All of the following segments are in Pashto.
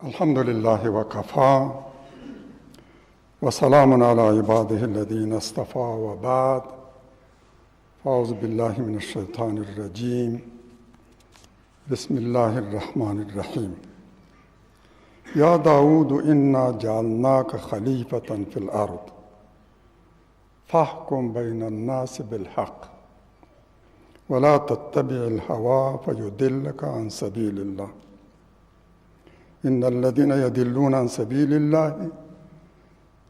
الحمد لله وكفى وسلام على عباده الذين اصطفى وبعد فأعوذ بالله من الشيطان الرجيم بسم الله الرحمن الرحيم يا داود إنا جعلناك خليفة في الأرض فاحكم بين الناس بالحق ولا تتبع الهوى فيدلك عن سبيل الله إن الذين يدلون عن سبيل الله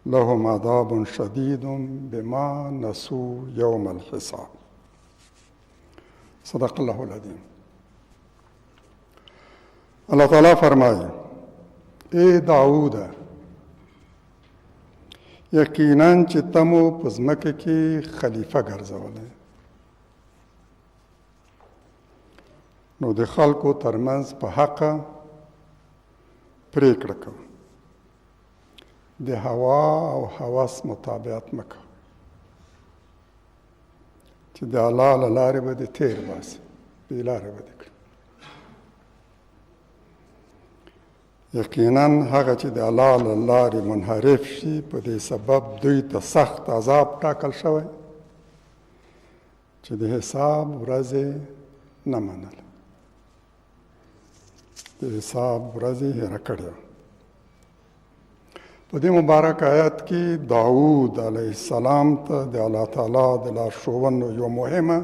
لهم عذاب شديد بما نسوا يوم الحساب صدق الله العظيم الله تعالی فرمایي اے داوود یقینا چې تمو په ځمکه کې خلیفہ ګرځولی نو د خلکو ترمنځ په حقه پریکړه کوه، د هوا او هوس متابعت مه کوه چې د الله له لارې به دې تېر باسي، بې لارې به دې کړي. یقینا هغه چې د الله له لارې منحرف شي په دې سبب دوی ته سخت عذاب ټاکل شوی چې د حساب ورځ نه منله، د حساب ورځ یې هېره کړې وه. په دې مبارک آیت کې داود علیه السلام ته د الله تعالی د لارښوونو یو مهمه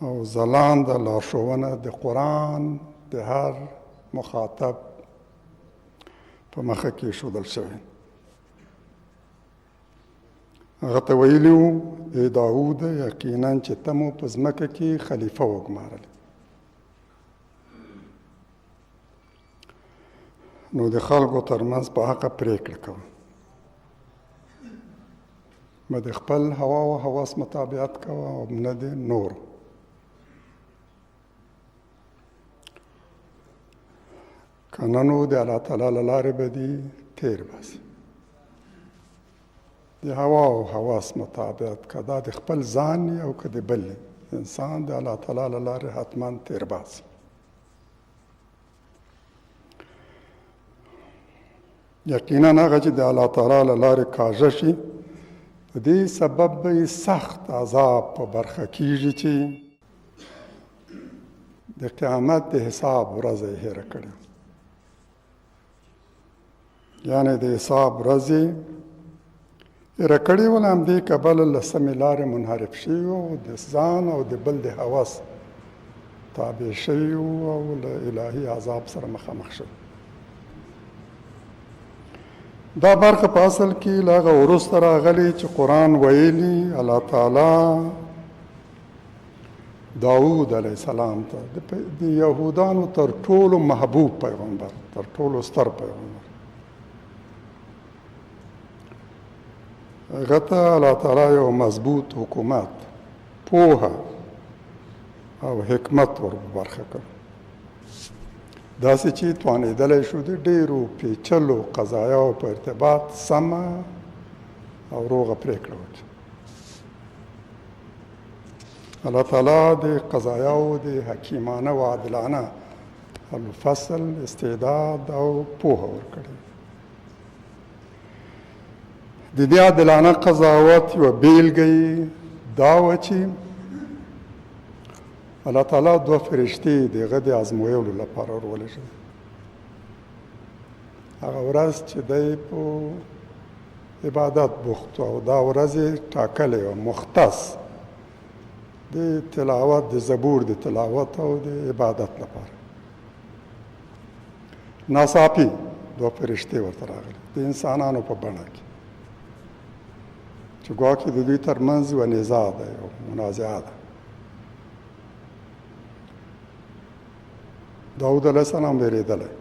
او ځلانده لارښوونه د قرآن د هر مخاطب په مخه کې ښودل شوې. هغه ته ویلي وو، ای داود، یقینا چې ته مو په ځمکه کې خلیفه وګمارل. نو د خلکو ترمنځ په حقه پرېکړه کوه، مه د خپل هوا او هوس متابعت کوه او نه د نورو. که نه نو د الله تعالی له لارې به دي تېر باسي. د هوا او هوس مطابقت که دا د خپل ځان او که د بل، انسان د الله تعالی له لارې حتما تېر باسي. یقینا هغه چې د الله تعالی له لارې کاږه شي په دې سبب به یې سخت عذاب په برخه کیږي چې د قیامت د حساب ورځ یې هېره کړې، یعنې د حساب ورځ یې هېره کړې وه، له همدې کبله له سمې لارې منحرف شوي وو او د ځان او د بل د هوس تابع شوي وو او له الهي عذاب سره مخامخ شوي. دا برخه په اصل کې له هغه وروسته راغلې چې قرآن ویلي الله تعالی داود علیه السلام ته د یهودانو تر ټولو محبوب پیغمبر، تر ټولو ستر پیغمبر، هغه ته الله تعالی یو مضبوط حکومت، پوهه او حکمت ور په برخه کړ، داسې چې توانېدلی شو د ډېرو پیچلو قضایاو په ارتباط سمه او روغه پرېکړه وکړي. الله تعالی د قضایاو د حکیمانه و عادلانه الفصل استعداد او پوهه ورکړي. د دې عادلانه قضاوت یوه بیلګه یې دا وه چې الله تعالی دوه فرشتې د هغه د ازمویلو لپاره ورولېږلې. هغه ورځ چې دی په عبادت بوخت او دا ورځ یې ټاکلې وه مختص د تلاوت، د زبور د تلاوت او د عبادت لپاره. ناڅاپي دوه فرشتې ورته راغلې د انسانانو په بڼه کې، چې ګواکې د دوی ترمنځ یوه نزاع ده، یو منازعه ده. داود علیه السلام وېرېدلی،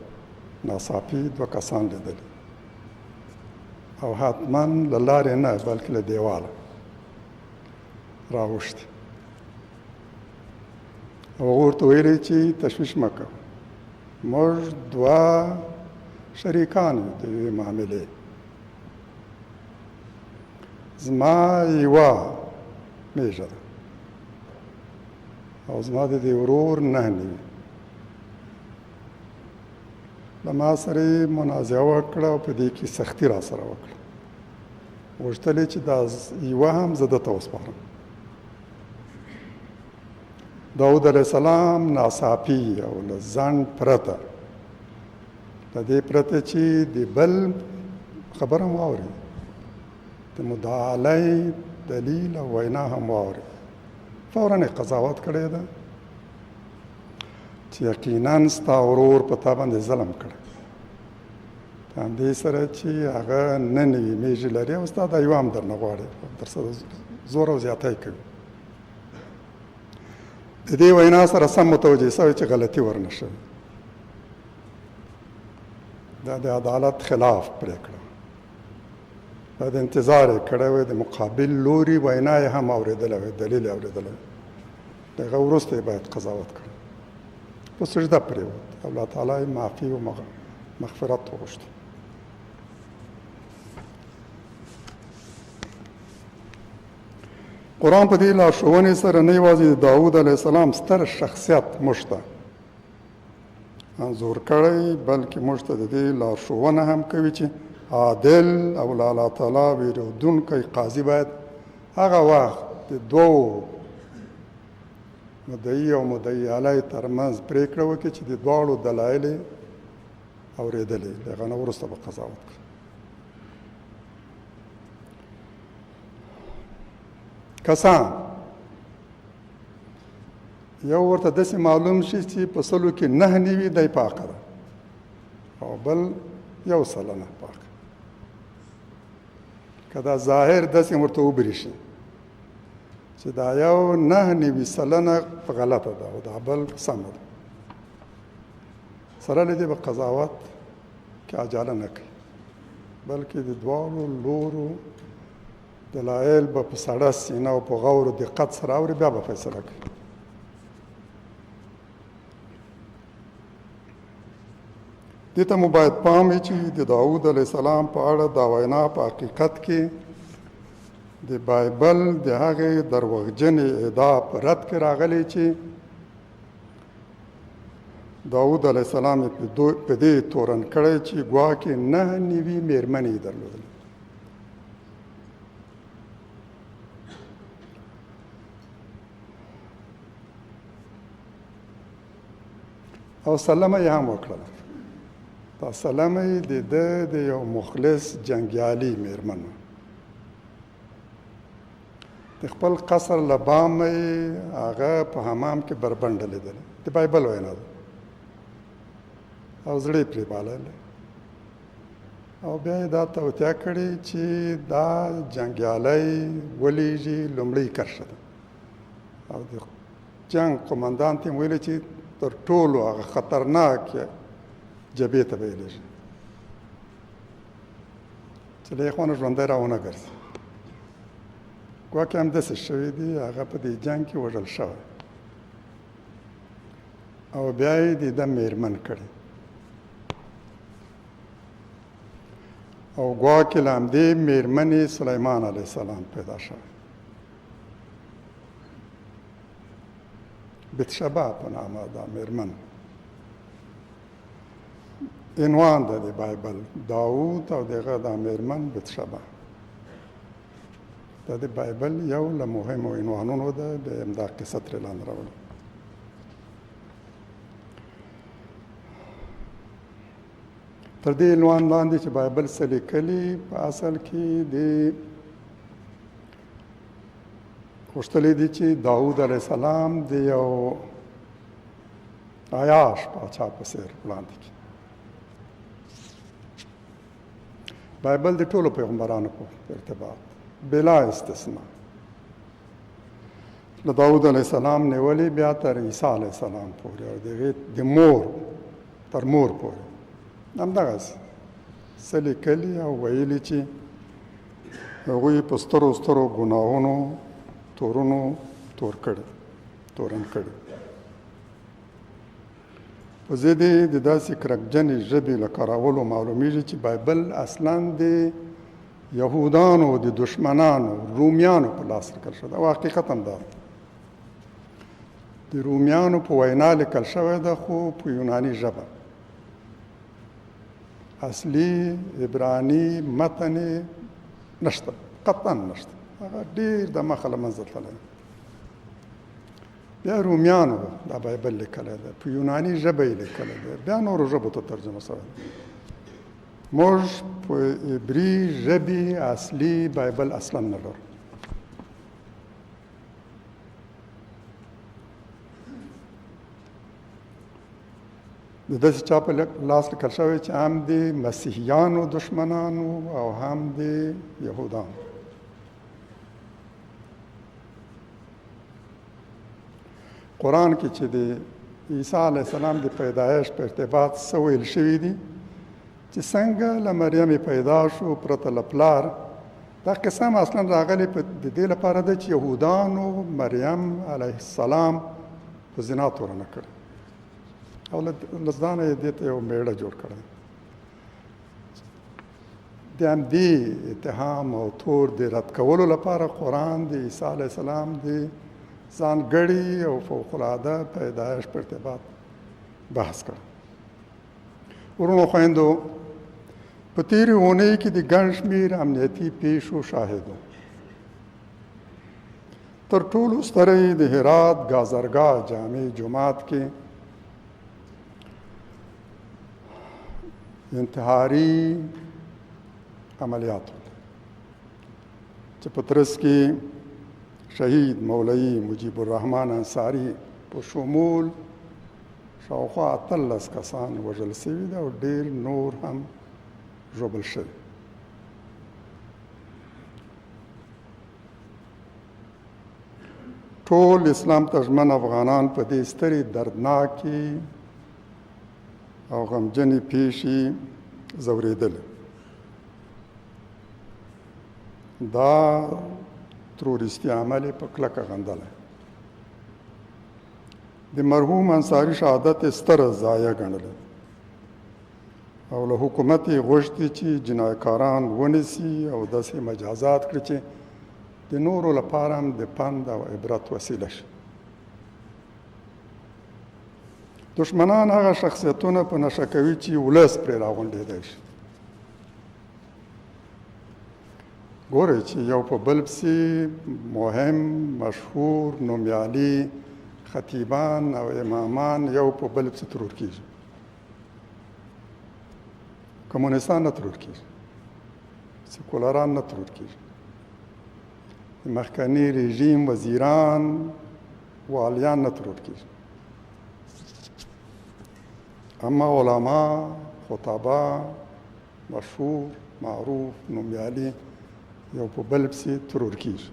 ناڅاپي دوه کسان لیدلي او حتما له لارې نه بلکې له دیواله راوښتي او هغه ورته ویلي چې تشویش مه کوه، موږ دوه شریکان یو د یوې معاملې، زما یوه میږه ده او زما د دې ورور 99. له ما سره یې منازعه وکړه او په دې کې سختي را سره وکړه. غوښتل یې چې دا یوه هم زه ده ته وسپارم. داود علیه السلام ناڅاپي او له ځنډ پرته، له دې پرته چې د بل خبره هم واوري، د مدعا دلیل او وینا هم واوري، فورا یې قضاوت کړی ده چې یقینا ستا ورور په تا باندې ظلم کړی، په همدې سره چې هغه 99 میږي لري او ستا دا یوه هم درنه غواړي، در سره زور او زیاتی کوي. د دې وینا سره سم متوجه سوی چې غلطي ورنه شوې. دا د عدالت خلاف پرېکړه، دا د انتظار یې کړی وی، د مقابل لوري وینا یې هم اورېدلی وی، دلیل یې اورېدلی وی، د هغه وروسته یې باید قضاوت کړی. په سجده پرېوت، الله تعالی یې معافي او مغفرت وغوښت. قرآن په دې لارښوونې سره نه یوازې د داود علیه السلام ستر شخصیت موږ ته انځور کړی، بلکې موږ ته د دې لارښوونه هم کوي چې عادل او له الله تعالی وېرېدونکی قاضي باید هغه وخت د دوو مدعي او مدعي علیه ترمنځ پرېکړه وکړي چې د دواړو دلایل یې اورېدلې، له هغه نه وروسته به قضاوت کوي. کسان یو ورته داسې معلوم شي چې په سلو کې 99 دی پاکه ده او بل 1% پاکه. که دا ظاهر داسې ورته وبرېښي چې دا یو 99% په غلطه ده او دا بل سمه ده، سره له دې به قضاوت کې عجله نه کوي، بلکې د دواړو لورو دلایل به په سړه سینه او په غور او دقت سره اوري، بیا به فیصله کوي. دې ته مو باید پام وي چې د داود علیه السلام په اړه دا وینا په حقیقت کې د بایبل د هغې دروغجنې ادعا په رد کې راغلې چې داود علیه السلام یې په دې تورن کړی چې ګواکې 99 میرمنې یې درلودلې. او سلمه یې هم وکړله. دا سلمه یې د ده د یو مخلص جنګیالي میرمن وه. د خپل قصر له بامه یې هغه په حمام کې بربنډه لیدلې، د بایبل وینا ده، او زړه یې پرې باللی او بیا یې دا توطیه کړې چې دا جنګیالی ولېږي لومړۍ کرښه ده، او د جنګ قومندان ته یې ویلي چې تر ټولو هغه خطرناک جبهې ته به یې لېږي چې له یخوا نه ژوندی را ونه ګرځي. ګواکې همداسې شوي دي، هغه په دې جنګ کې وژل شوی او بیا یې د ده میرمن کړې او ګواکې له همدې میرمنې سلیمان علیه السلام پیدا شوی، بتشبا په نامه دا میرمن. عنوان ده د بایبل داود او د هغه دا میرمن بتشبا. دا د بایبل یو له مهمو عنوانونو ده، بیا یې همدا قصه ترې لاندې راوړې. تر دې عنوان لاندې چې بایبل څه لیکلي، په اصل کې د غوښتلې دي چې داود علیه السلام د یو عیاش پاچا په څېر وړاندې کړي. بایبل د ټولو پیغمبرانو په ارتباط بلا استثنا له داود علیه السلام نیولې بیا تر عیسی علیه السلام پورې او د هغې د مور تر مور پورې همدغسې څه لیکلي او ویلي چې هغوی په سترو سترو ګناهونو تورونو تورن کړي. په ضد یې د داسې کرکجنې ژبې له کارولو معلومیږي چې بایبل اصلا د یهودانو د دشمنانو رومیانو په لاس لیکل شوی ده، او حقیقت هم دا د رومیانو په وینا لیکل شوی ده، خو په یوناني ژبه. اصلي عبراني متن نشته، قطعا نشته، هغه ډېر د مخه له منځه تللی. بیا رومیانو دا بایبل لیکلی دی، په یوناني ژبه یې لیکلی دی، بیا نورو ژبو ته ترجمه شوی دی. موږ په عبري ژبې اصلي بایبل اصلا نه لرو. د داسې چا په لاس لیکل شوی چې هم د مسیحیانو دشمنانو او هم د یهودانو. قرآن کې چې د عیسی علیه السلام د پیدایش په ارتباط څه ویل شوي دي، چې څنګه له مریمې پیدا شو پرته له پلار، دا قصه هم اصلا راغلې په د دې لپاره ده چې یهودانو مریم علیه السلام په زنا تورنه کړې او له ځانه یې دې ته یو مېړه جوړ کړی. د همدې اتهام او تور د رد کولو لپاره قرآن د عیسی علیه السلام د ځانګړي او فوق العاده پیدایش په ارتباط بحث کړ. وروڼو خویندو، په تېرې اونۍ کې د ګڼ شمېر امنیتي پیښو شاهد وم. تر ټولو ستره یې د هرات ګازرګاه جامع جومات کې انتحاري عملیات چې په ترڅ کې شهید مولوي مجیب الرحمن انصاري په شمول شاوخوا 18 کسان وژل شوي دي او ډېر نور هم ژوبل شوي. ټول اسلام ته ژمن افغانان په دې سترې دردناکې او غمجنې پیښې ځورېدل. دا تروریستي عمل یې په کلکه غندلی. د مرحوم انصاري شهادت یې ستره ضایع ګڼلې او له حکومت یې غوښتي چې جنایتکاران ونیسي او داسې مجازات کړي چې د نورو لپاره هم د پند او عبرت وسیله شي. دشمنان هغه شخصیتونه په نښه کوي چې ولس پرې راغونډېدای شي. ګورئ چې یو په بل پسې مهم، مشهور، نومیالي خطیبان او امامان یو په بل پسې ترور کېږي. کمونستان نه ترور کېږي، سیکولران نه ترور کېږي، د مخکني رژیم وزیران، والیان نه ترور کېږي، اما علما، خطبا، مشهور، معروف، نومیالي یو په بل پسې ترور کېږي.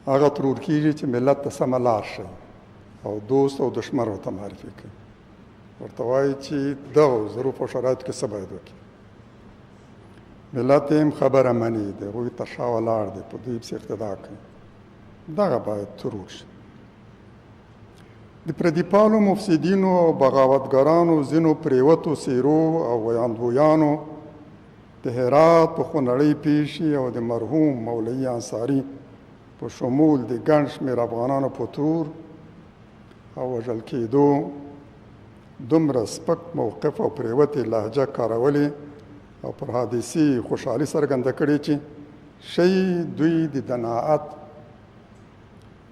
هغه ترور کېږي چې ملت ته سمه لار ښیي او دوست او دښمن ورته معرفي کوي، ورته وایي چې دغو ظروف او شرایطو کې څه باید وکړي. ملت یې هم خبره مني، د هغوی تر شا ولاړ دی، په دوی پسې اقتدا کوي. دغه باید ترور شي. د پردیپالو مفسدینو او بغاوتګرانو ځینو پریوتو څیرو او ویاندویانو د هرات په خونړۍ پیښې او د مرحوم مولوي انصاري په شمول د ګڼ شمېر افغانانو په ترور او وژل کېدو دومره سپک موقف او پریوتې لهجه کارولې او پر حادثې خوشحالي څرګنده کړې چې ښیي دوی د دناعت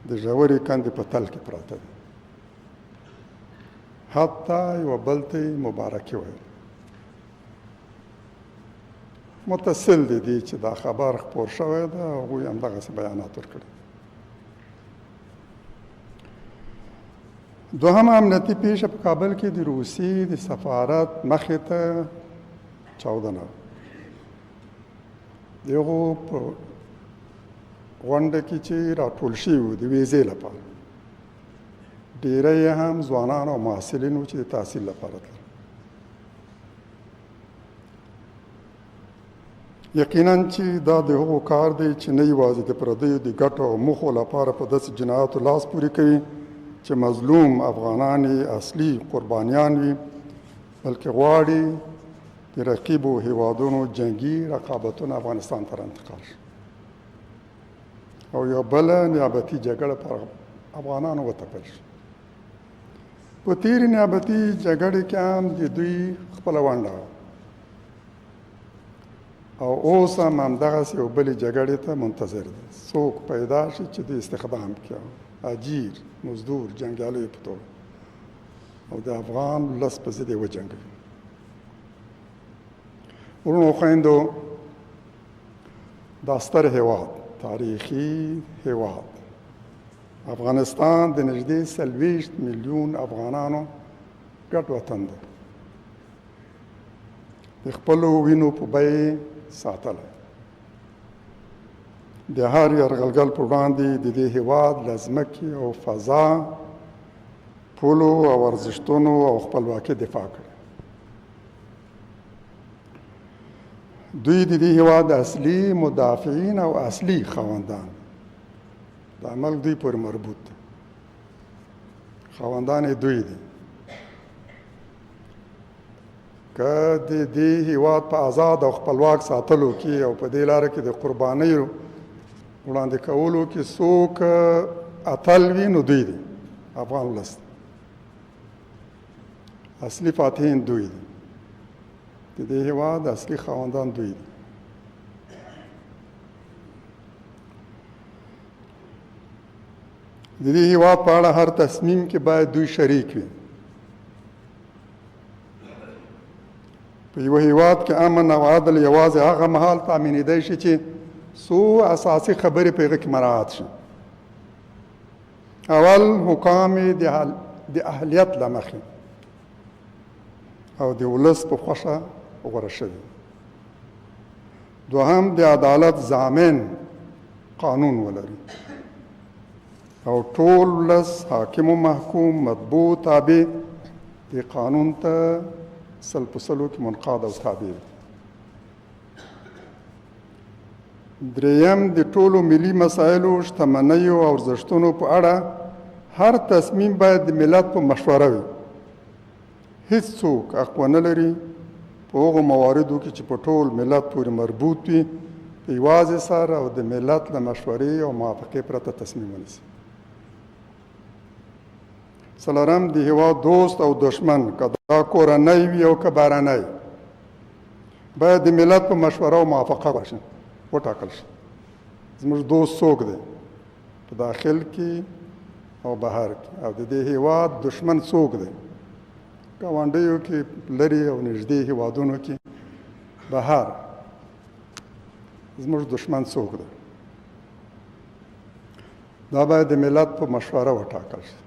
د ژورې کندې په تل کې پراته دي. حتی یوه بل ته یې مبارکي ویل. متصل دی دی چې دا خبر خپور شوی دی، هغوی همدغسې بیانات ورکړي. دوهمه امنیتي پیښه په کابل کې د روسیې د سفارت مخې ته چاودنه وه. د هغو په غونډه کې چې راټول شوي وو د ویزې لپاره، ډېری یې هم ځوانان او محصلین وو چې د تحصیل لپاره تلل. یقینا چې دا د هغو کار دی چې نه یوازې د پردیو د ګټو او موخو لپاره په داسې جنایاتو لاس پورې کوي چې مظلوم افغانان یې اصلي قربانیان وي، بلکې غواړي د رقیبو هیوادونو جنګي رقابتونه افغانستان ته انتقال شي او یو بله نیابتي جګړه پر افغانانو وتپل شي. په تېرې نیابتي جګړې کې هم د دوی خپله ونډه وه او اوس هم همدغسې یو بلې جګړې ته منتظر دي، څوک پیدا شي چې دوی استخدام کړي، اجیر، مزدور، جنګیالیو په توګه، او د افغان ولس په ضد یې وجنګوي. وروڼو خویندو، دا ستر هیواد، تاریخي هیواد افغانستان د نږدې 40 میلیون افغانانو ګډ وطن دی، د خپلو وینو په بیې ساتلی، د هر یرغلګر په وړاندې د دې هیواد له ځمکې او فضا، پولو او ارزښتونو او خپلواکۍ دفاع کړې. دوی د دې هیواد اصلي مدافعین او اصلي خاوندان، دا ملک دوی پورې مربوط دی، خاوندان یې دوی دي. که د دې هیواد په آزاد او خپلواک ساتلو کې او په دې لاره کې د قربانیو وړاندې کولو کې څوک اتل وي نو دوی دي، افغان ولس دی. اصلي فاتحین دوی دي، د دې هیواد اصلي خاوندان دوی دي. د دې هیواد په اړه هر تصمیم کې باید دوی شریک وي. په یوه هیواد کې امن او عدل یوازې هغه مهال تامینېدای شي چې څو اساسي خبرې په هغه کې مراعات شي. اول، حکام یې د اهلیت له مخې او د ولس په خوښه غوره شوي. دوهم، د عدالت ضامن قانون ولري او ټول ولس، حاکم و محکوم، مطبوع تابع، د قانون ته سل په سلو کې منقاد او تابع وي. دریم، د ټولو ملي مسایلو، شتمنیو او ارزښتونو په اړه هر تصمیم باید د ملت په مشوره وي. هیڅ څوک حق ونه لري په هغو مواردو کې چې په ټول ملت پورې مربوط وي په یوازې سر او د ملت له مشورې او موافقې پرته تصمیم ونیسي. څلورم، د هیواد دوست او دښمن، که دا کورنی وي او که بهرنی، باید د ملت په مشوره او موافقه وشي، وټاکل شي. زموږ دوست څوک دی په داخل کې او بهر کې، او د دې هیواد دښمن څوک دی ګاونډیو کې، لرې او نږدې هیوادونو کې، بهر زموږ دښمن څوک دی؟ دا باید د ملت په مشوره وټاکل شي،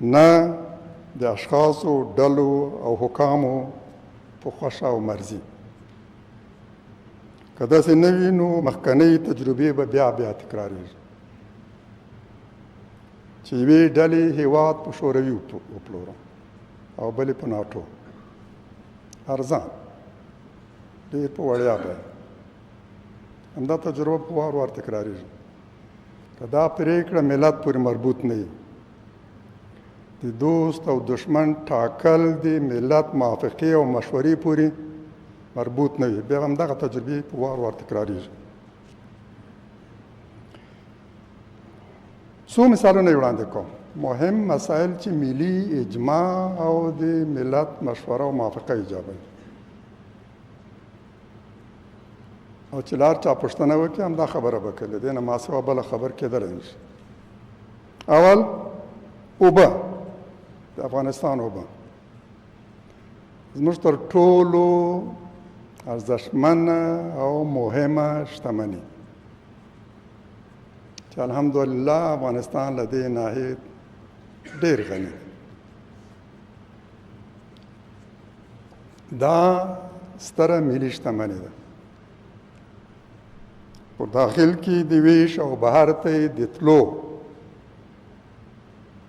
نه د اشخاصو، ډلو او حکامو په خوښه او مرضي. که داسې نه وي نو مخکنۍ تجربې به بیا بیا تکرارېږي چې یوې ډلې هیواد په شوروي وپلوره او بلې په ناټو، ارزان، ډېر په وړیا بیه. همدا تجربه په وار وار تکرارېږي. که دا پرېکړه ملت پورې مربوط نه وي، د دوست او دښمن ټاکل د ملت موافقې او مشورې پورې مربوط نه وي، بیا همدغه تجربې په وار وار تکرارېږي. څو مثالونه یې وړاندې کوم، مهم مسایل چې ملي اجماع او د ملت مشوره او موافقه ایجابوي، او چې لار چا پوښتنه وکړي همدا خبره به کوي، له دې نه ماسوا بله خبر کېدلی نه شي. اول، اوبه، د افغانستان اوبه زموږ تر ټولو ارزښتمنه او مهمه شتمني چې الحمدلله افغانستان له دې ناحیې ډېر غني دی. دا ستره ملي شتمني ده. په داخل کې د ویش او بهر ته یې د تلو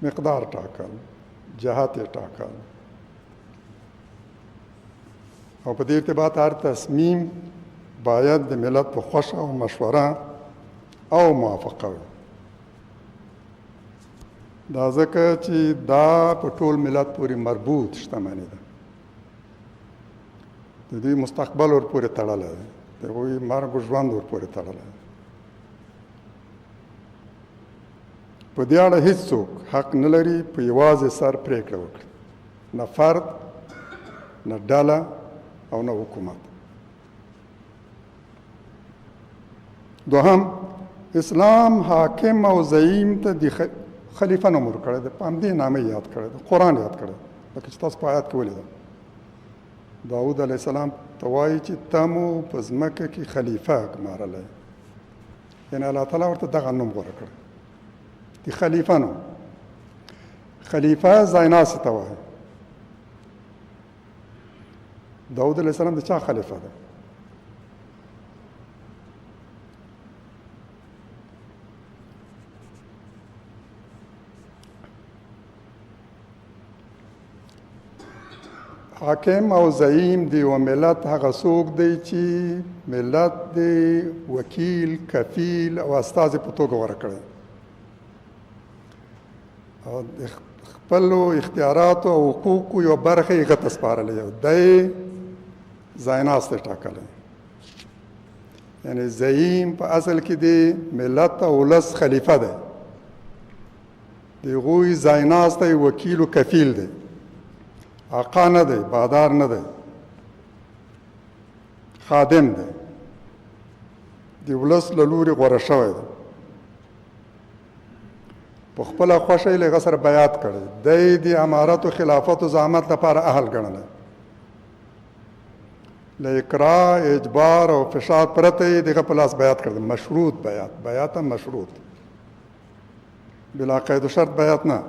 مقدار ټاکل، جهت یې ټاکل، او په دې ارتباط هر تصمیم باید د ملت په خوښه او مشوره او موافقه وي. دا ځکه چې دا په ټول ملت پورې مربوط شتمني ده، د دوی مستقبل ورپورې تړلی دی، د هغوی مرګ او ژوند ورپورې تړلی دی. په دې اړه هیڅوک حق نه لري په یوازې سر پرېکړه وکړي، نه فرد، نه ډله او نه حکومت. دوهم، اسلام حاکم او زعیم ته د خلیفه نوم ورکړی دی، په همدې نامه یاد کړی دی، قرآن یاد کړی دی، لکه چې تاسو په آیات کې ولیدل. داود علیه السلام ته وایي چې ته مو په ځمکه کې خلیفه ګمارلی، یعنې الله تعالی ورته دغه نوم غوره کړی د خلیفه نوم. خلیفه ځایناستي ته وایي. داود علیه السلام د چا خلیفه دی؟ حاکم او زعیم دی یو ملت هغه څوک دی چې ملت دی وکیل، کفیل او استازي په توګه غوره کړی او د خپلو اختیاراتو او حقوقو یوه برخه یې هغه ته سپارلې او دی ځایناستی ټاکلی. یعنې زعیم په اصل کې دی ملت او ولس خلیفه دی، د هغوی ځایناستی وکیل او کفیل دی، آقا نه دی، بادار نه دی، خادم دی، د ولس له لوري غوره شوی دی، په خپله خوښه یې له هغه سره بیعت کړی دی، د امارت او خلافت او زعامت لپاره اهل ګڼلی، له اکراه، اجبار او فشار پرته یې د هغه په لاس بیعت کړی، مشروط بیعت، بیعت هم مشروط، بلا قید و شرط بیعت نه،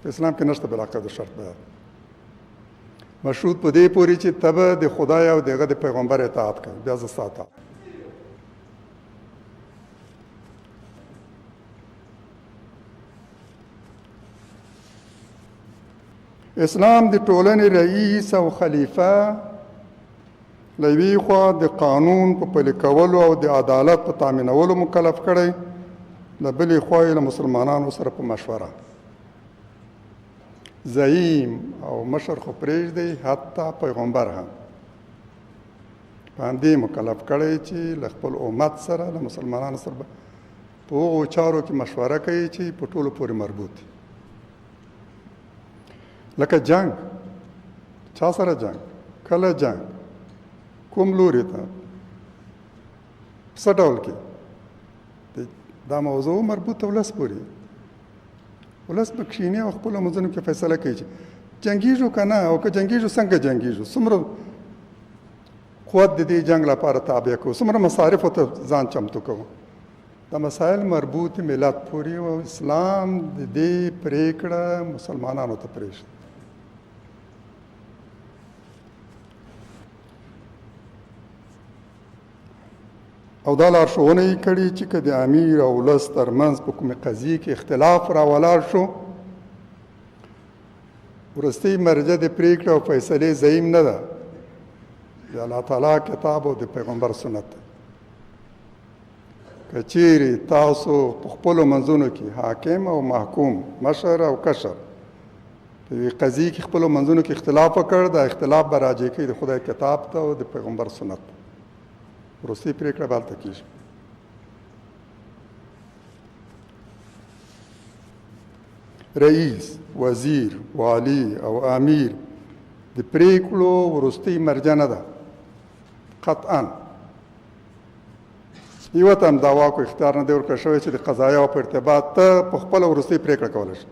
په اسلام کې نشته بلا قید و شرط بیعت. مشروط په دې پورې چې ته به د خدای او د هغه د پیغمبر اطاعت کوې، بیا زه ستا اطاعت. اسلام د ټولنې رئیس او خلیفه له یوې خوا د قانون په پلي کولو او د عدالت په تامینولو مکلف کړی، له بلې خوا یې له مسلمانانو سره په مشوره. زعیم او مشر خو پرېږدئ، حتی پیغمبر هم په همدې مکلف کړی چې له خپل امت سره، له مسلمانانو سره په هغو چارو کې مشوره کوي چې په ټولو پورې مربوط دي، لکه جنگ، چا سره جنگ، کله جنگ، کوم لوري ته، څه ډول کې، دا موضوع مربوط ولس پورې. ولس به کښېني او خپلو منځونو کې فیصله کوي چې جنګېږو که نه، او که جنګېږو څنګه جنګېږو، څومره قوت د دې جنګ لپاره تابع کوو، څومره مصارفو ته ځان چمتو کوو. دا مسایل مربوط ملت پورې او اسلام د دې پرېکړه مسلمانانو ته پرېږدي. او دا لارښوونه یې کړې چې که د امیر او ولس ترمنځ په کومې قضیې کې اختلاف راولاړ شو، وروستۍ مرجع د پرېکړې او فیصلې زعیم نه ده، د الله تعالی کتاب او د پیغمبر سنت دی. که چیرې تاسو په خپلو منځونو کې حاکم او محکوم، مشر او کشر، په یوې قضیې کې خپلو منځونو کې اختلاف وکړ، دا اختلاف به راجع کوي د خدای کتاب ته او د پیغمبر سنت ته. وروستۍ پرېکړه به هلته کېږي. رئیس، وزیر، والي او امیر د پرېکړو وروستۍ مرجع نه ده، قطعا یوه ته هم دا واک او اختیار نه دی ورکړل شوی چې د قضایاو په ارتباط ته په خپله وروستۍ پرېکړه کولی شي،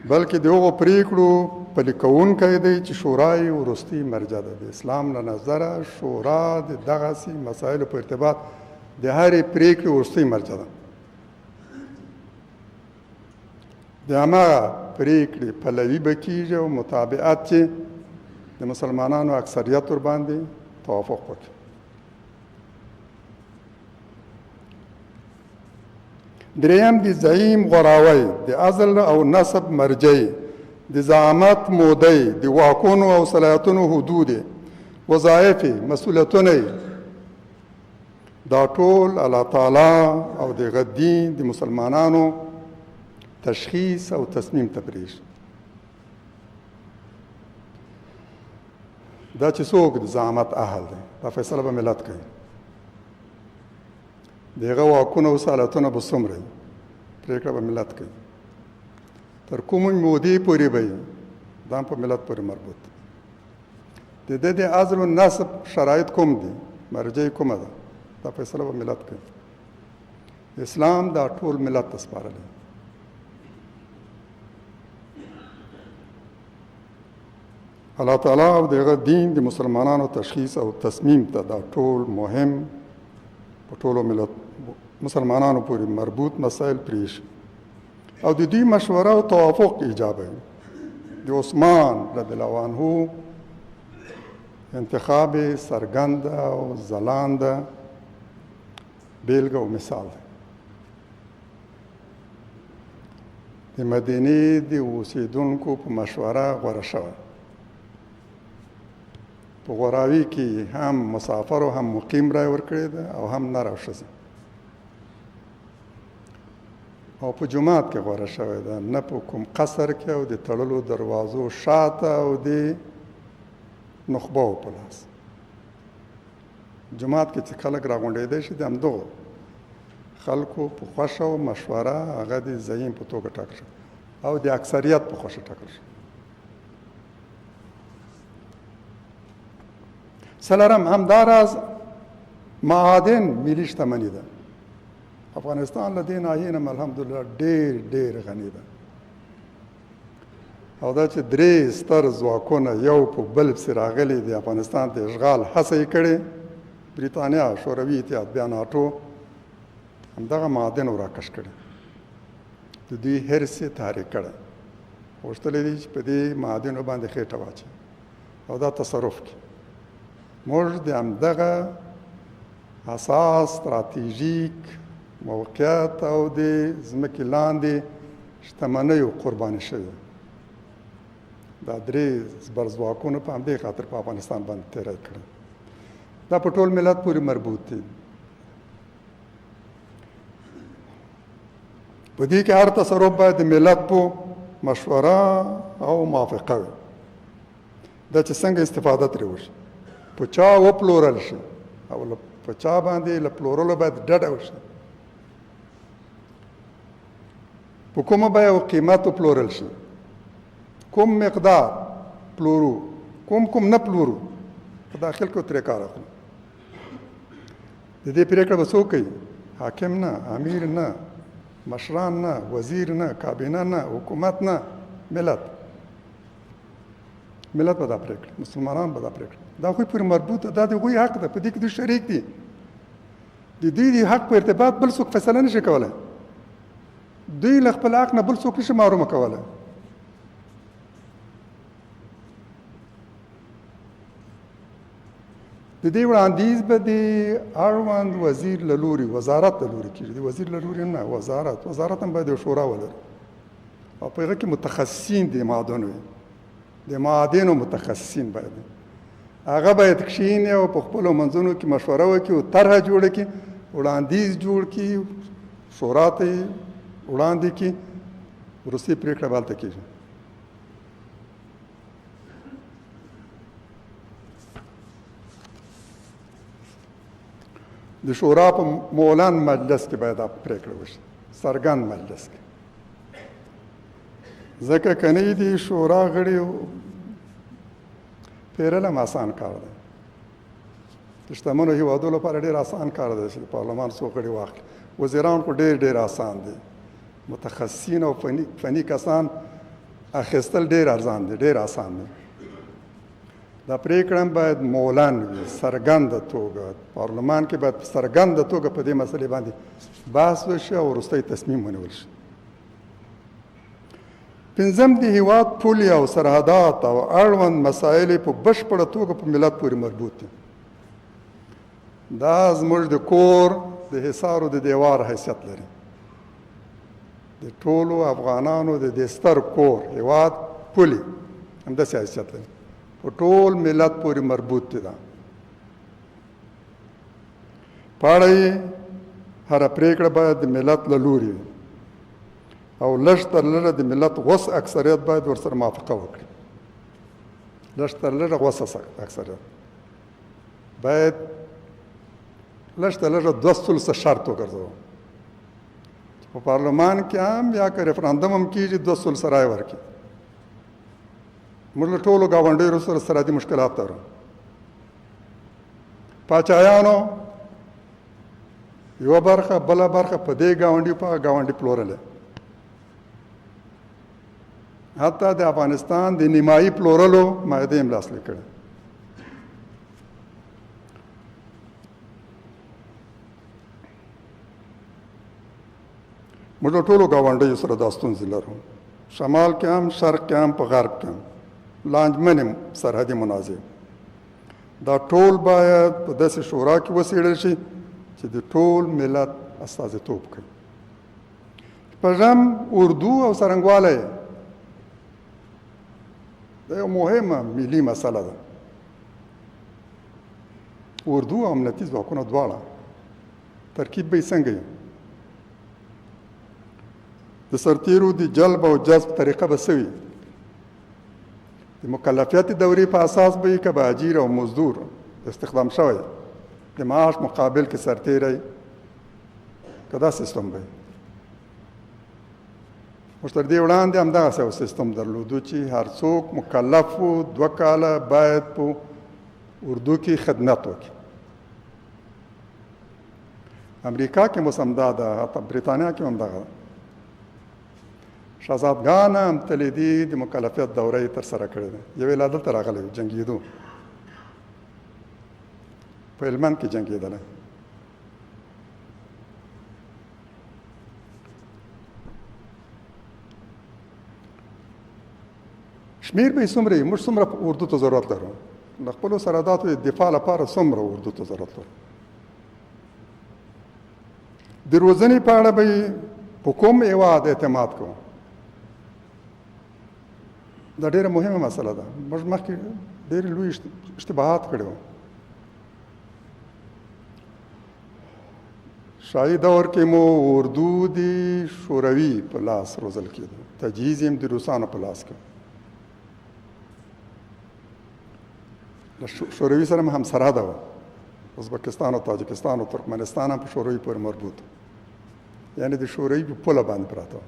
بلکې د هغو پرېکړو پلي کوونکی دی چې شورا یې وروستۍ مرجع ده. د اسلام له نظره شورا د دغسې مسایلو په ارتباط د هرې پرېکړې وروستۍ مرجع ده. د هماغه پرېکړې پلوي به کېږي او متابعت چې د مسلمانانو اکثریت ورباندې توافق وکړي. دریم، د زعیم غوراوی، د عزل او نسب مرجع، د زعامت موده، د واکونو او صلاحیتونو حدود، وظایف، مسؤلیتونه، دا ټول الله تعالی او د هغه دین د مسلمانانو تشخیص او تصمیم ته پرېږدي. دا چې څوک د زعامت اهل دی، دا فیصله به ملت کوي. د هغه واکونه او سالتونه به څومره وي، پرېکړه به ملت کوي. تر کومې مودې پورې به وي، دا هم په ملت پورې مربوط دی. د ده د عزل و نصب شرایط کوم دي، مرجع یې کومه ده، دا فیصله به ملت کوي. اسلام دا ټول ملت ته سپارلی. الله تعالی او د هغه دین د مسلمانانو تشخیص او تصمیم ته دا ټول مهم په ټولو ملت مسلمانانو پورې مربوط مسایل پرېښي او د دوی مشوره او توافق ایجابوي. د عثمان رضی الله عنه انتخاب څرګند او ځلانده بیلګه او مثال دی. د مدینې د اوسېدونکو په مشوره غوره شوی. په غوراوي کې هم مسافر او هم مقیم رای ورکړې ده او هم نر او ښځه، او په جومات کې غوره شوی ده، نه په کوم قصر کې او د تړلو دروازو شاته او د نخبو په لاس. جومات کې چې خلک راغونډېدی شي د همدغو خلکو په خوښه او مشوره هغه د زعیم په توګه ټاکل شو او د اکثریت په خوښه ټاکل شو. څلورم، همداراز معادن ملي شتمني ده. افغانستان له دې ناحیې نه الحمدلله ډېر ډېر غني ده، او دا چې درې ستر ځواکونه یو په بل پسې راغلي د افغانستان د اشغال هڅه یې کړې، بریتانیا، شوروي اتحاد، بیا ناټو، همدغه معادن وراکش کړي، د دوی حرص یې تحریک کړی، غوښتل یې دي چې په دې معادنو باندې خېټه واچوي او دا تصرف کړي. موږ د همدغه اساس ستراتیژیک موقعیت او د ځمکې لاندې شتمنیو قرباني شوي. دا درې زبرځواکونو په همدې خاطر په افغانستان باندې تېری کړی. دا په ټول ملت پورې مربوط دي. په دې کې هر تصرف باید د ملت په مشوره او موافقه وي. دا چې څنګه استفاده ترې وشي، په چا وپلورل شي او په چا باندې له پلورلو باید ډډه وشي، په کومه بیه او قیمت وپلورل شي، کوم مقدار پلورو، کوم کوم نه پلورو، په داخل کې ترې کار اخلو. د دې پرېکړه به څوک کوي؟ حاکم نه، امیر نه، مشران نه، وزیر نه، کابینه نه، حکومت نه، ملت. ملت به دا پرېکړه، مسلمانان به دا پرېکړه. دا هغوی پورې مربوط ده، دا د هغوی حق ده، په دې کې دوی شریک دي. د دوی د حق په ارتباط بل څوک فیصله نشي کولی. دوی له خپل حق نه بل څوک نشي محرومه کولی. د دې وړاندیز به د اړوند وزیر له لوري، وزارت له لوري کېږي، د وزیر له لوري نه، وزارت. وزارت هم باید یو شورا ولري او په هغه کې متخصصین د معادنو وي، د معادنو متخصصین باید وي. هغه باید کښېني او په خپلو منځونو کې مشوره وکړي او طرحه جوړه کړي، وړاندیز جوړ کړي، شورا ته یې وړاندې کړي، وروستۍ پرېکړه به هلته کېږي. د شورا په مولان مجلس کې باید دا پرېکړه وشي، څرګند مجلس کې، ځکه که نه دي شورا غړي پېرل هم اسان کار دی. د شتمنو هیوادو لپاره ډېر اسان کار دی چې د پارلمان څو غړي واخلي. وزیران خو ډېر ډېر اسان دي، متخصصین او فني کسان اخیستل ډېر ارزان دي، ډېر اسان دي. دا پرېکړه هم باید مولن وي، څرګنده توګه پارلمان کې باید په څرګنده توګه په دې مسئلې باندې بحث وشي او وروستی تصمیم ونیول شي. پنځم، د هیواد پولې او سرحدات او اړوند مسایل په بشپړه توګه په ملت پورې مربوط دي. دا زموږ د کور د حصارو د دیوار حیثیت لري. د ټولو افغانانو د دې ستر کور هیواد پولې همداسې حیثیت لري، په ټول ملت پورې مربوط دي. دا په اړه یې هره پرېکړه باید د ملت له لوري وي او لږ تر لږه د ملت غوڅ اکثریت باید ورسره موافقه وکړي. لږ تر لږه غوڅ اکثریت باید لږ تر لږه دوه ثلثه شرط وګرځوو چې په پارلمان کې هم یا که ریفراندوم هم کېږي، دوه ثلثه رایه ورکړي. موږ له ټولو ګاونډیو سره سرحدي مشکلات لرو. پاچایانو یوه برخه بله برخه په دې ګاونډي په هغه ګاونډي پلورلې. حتی د افغانستان د نیمایي پلورلو معاهدې هم لاسلیک کړې. موږ له ټولو ګاونډیو سره دا ستونزې لرو، شمال کې هم، شرق کې هم، په غرب کې هم لانجمنې سرحدي منازع. دا ټول باید په داسې شورا کې وڅېړل شي چې د ټول ملت استازیتوب کوي. شپږم، اردو او څرنګوالی دا یو مهمه ملي مسله ده. اردو او امنیتي ځواکونه دواړه ترکیب به یې څنګه وي؟ د سرتیرو د جلب او جذب طریقه به څه وي؟ د مکلفیت دورې په اساس به یې که به اجیر او مزدور استخدام شوی د معاش مقابل کې سرتیری، که دا سیستم به؟ موږ تر دې وړاندې همدغسې یو سیستم درلودو چې هر څوک مکلف و 2 کاله باید په اردو کې خدمت وکړي. امریکا کې اوس همدا ده، حتی بریتانیا کې هم دغه ده. شهزادګان هم تللي دي، د مکلفیت دوره یې ترسره کړې ده. یو یې لا دلته راغلی و، جنګېدو، په هلمند کې جنګېدلی. شمېر به یې څومره وي؟ موږ څومره اردو ته ضرورت لرو؟ له خپلو سرحداتو د دفاع لپاره څومره اردو ته ضرورت لرو؟ د روزنې په اړه به یې په کوم هېواد اعتماد کوو؟ دا ډېره مهمه مسله ده. موږ مخکې ډېرې لوی اشتباهات کړي وو. شاهي دور کې مو اردو د شوروي په لاس روزل کېدو، تجهیز یې هم د روسانو په لاس کې. له شوروي سره هم همسرحده وه. ازبکستان او تاجکستان او ترکمنستان هم په شوروي پورې مربوط، یعنې د شوروي په پوله باندې پراته وه.